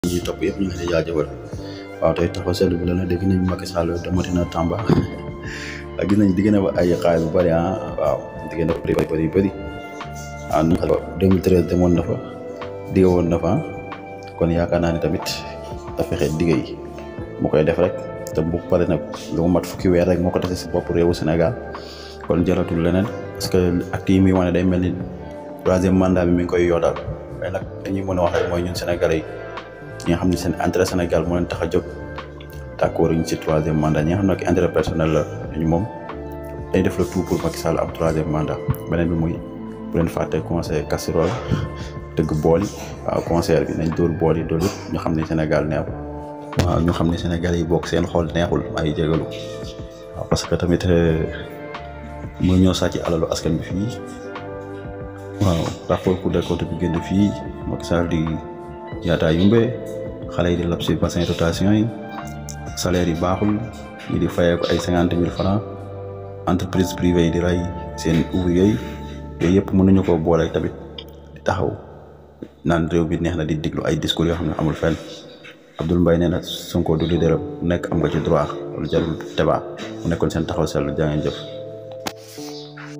ñi topp yëpp ñu ngi lay jaajëfal waaw tey taxaw seetlu bi la na dégg nañ Macky Sall demati na Tamba gis nañ digg na ba ay xaalis bu bëri waaw digg na bëri waaw nu xel 2013 demoon na fa digg woon na fa kon yaakaar naa ne tamit da fexe digg yi mu koy def rek te bu pare nag lu mat fukki weer rek moo ko dese si bopp réewu Sénégal kon jëlatul leneen parce que acte yi muy wane day mel ni troisième mandat bi mi ngi koy yoodal mais nag dañuy mën a wax rek mooy ñun Sénégalais yi ñi nga xam ne seen intérêt Sénégal moo leen tax a jóg d'accord ñu ci troisième mandat ñi nga xam ne intérêt personnel la ñu moom day def le tout pour Macky Sall am troisième mandat beneen bi muy bu leen fàtte conseil casserole tëgg bool yi waaw concert bi nañ dóor bool yi dóor yëpp ñu xam ne Sénégal neexul waaw ñu xam ne Sénégal yi bokk seen xol neexul ay jégalu waaw parce que tamit mu ñoo sàcc alalu askan bi fii waaw rapport Cour des comptes bi génn fii Macky Sall di yaataa yumbe xale yi di lab si bassin rotation yi salaire yi baaxul ñi di fayee ko ay 50 000 francs entreprise privée yi di rey seen ouvrier yi yooyu yëpp mënuñu ko boole tamit di taxaw naan réew bi neex na di diglu ay discours yoo xam ne amul fenn Abdoul Mbaye nee na Sonko du leader nekk am nga ci droit loolu jarul débat mu nekkoon seen taxaw seetlu jaa ngeen jëf